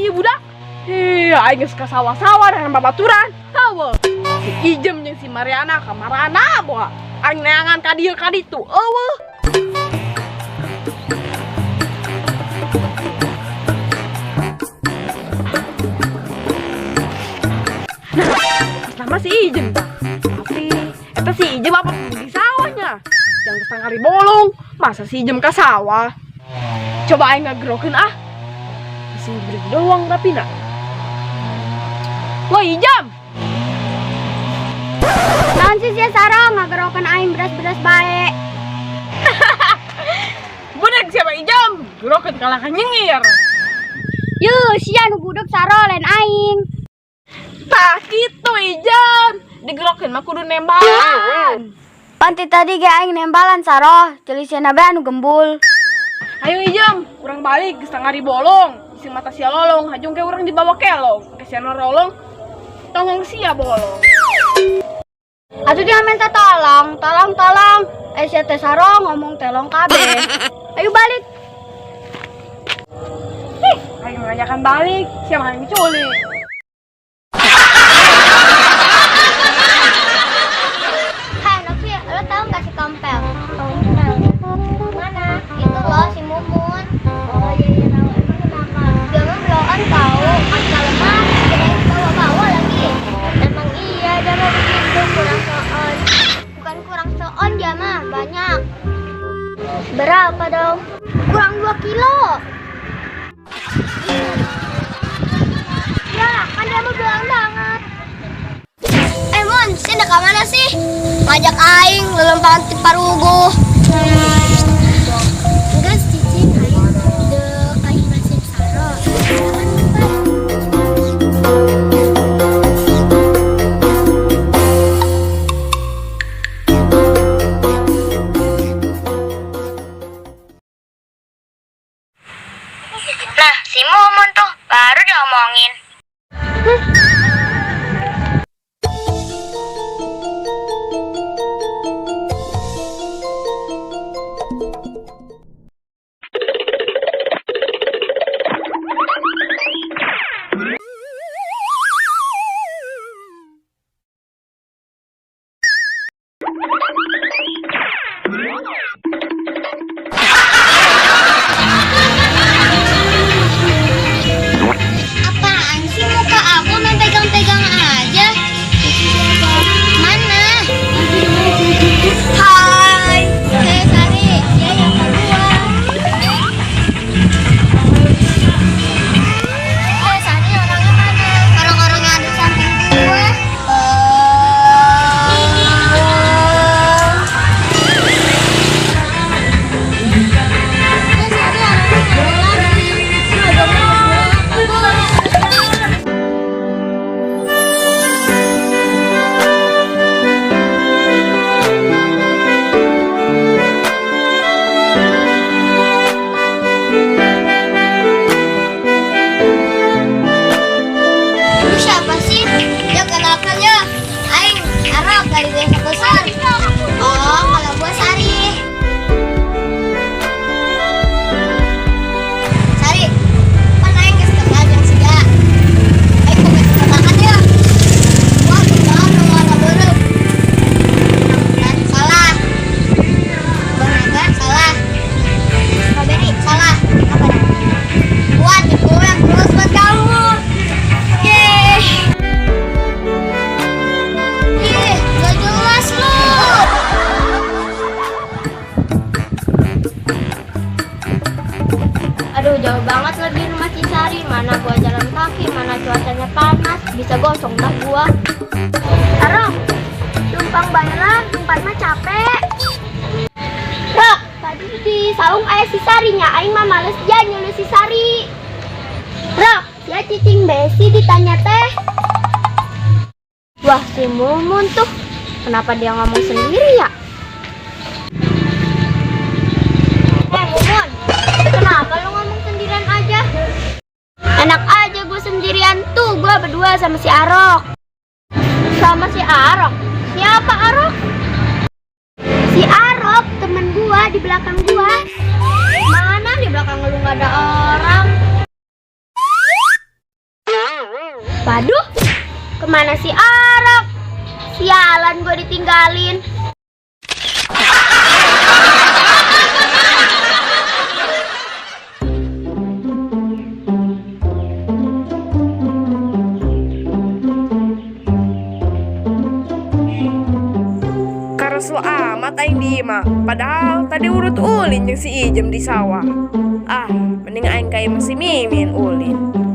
sih ieu budak? Hih, aing geus ka sawah-sawah dengan babaturan. Eueuh. Si Ijem jeung si Mariana ka marana boa. Aing neangan ka dieu ka ditu. Eueuh. Nah, sama si Ijem tah. Tapi eta si Ijem apa di sawahnya? Yang setengah bolong, masa si Ijem ka sawah? Coba aing ngagerokeun ah. Isi beri doang tapi nak. Wah, Ijem. Naon sih sia Saro ngagerokan aing beras-beras bae. Budak siapa Ijem? Gerokeun kalah ka nyengir. Yuh, sia nu budek Saro lain aing. Tah kitu Ijem. Digerokeun mah kudu nembalan. Panti tadi ge aing nembalan Saro, ceuli sia bae anu gembul. Ayo Ijem, urang balik geus tangari bolong. Isi mata sia lolong, hajung ke urang dibawa kelong. Ke sia rolong, tonggong sia bolong. Atuh dia minta tolong, tolong, tolong. Eh sia teh Saro ngomong telong kabeh. Ayo balik. Ih, aing ngajakan balik, sia mah yang diculik. Hai Novi, lo tau gak si Kompel? Kompel. Mana? Itu loh si Mumun. Oh iya iya tahu. Emang kenapa? Dia mah blow on tahu. Kan kalau mah kirain bawa-bawa lagi. Emang iya dia mah begitu kurang soon. Bukan kurang soon dia mah banyak. Berapa dong? Kurang 2 kilo. Ya, kan dia mah blow on banget. Eh Mon, sih udah mana sih? Ngajak aing lelempangan ti paruguh. Enggak cicing aing de ka imah si Saro. Nah, si Mumun tuh baru diomongin. Apaan sih muka aku main pegang-pegang aja? Mana? Hai, saya Sari. Ya, yang kedua. Eh, Sari orangnya mana? Orang-orang yang ada di samping gue. Eh, Sari orangnya nggak ada lagi. Lu siapa sih? Ya kenalkan ya. Aing Arok dari Desa Besar. Oh, kalau gua Sari. Sari, kan aing geus kenal jeung sia. Aing boga tebakan ya. Gua tebakan nu warna beureum. Rambutan salah. Buah naga salah. Strawberry salah. Apa dah? Gua jempol yang terus buat kamu. Yeay. Ih, gak jelas lu. Aduh, jauh banget lagi rumah Cisari. Mana gua jalan kaki, mana cuacanya panas. Bisa gosong dah gua. Arok, tumpang bayaran, tumpang mah capek. Rok, tadi di saung aya si Sarinya, aing mah males dia nyuruh si Sari. Rok, sia cicing besi ditanya teh. Wah, si Mumun tuh, kenapa dia ngomong sendiri ya? Eh, Mumun, kenapa lu ngomong sendirian aja? Enak aja gue sendirian tuh, gue berdua sama si Arok. Sama si Arok? Siapa Arok? Si Arok, temen gua di belakang gua. Mana di belakang lu nggak ada orang? Mana si Arab? Sialan, gue ditinggalin. Karesel amat aing di imah. Padahal tadi urut ulin jeung si Ijem di sawah. Ah, mending aing ka imah si Mimin ulin.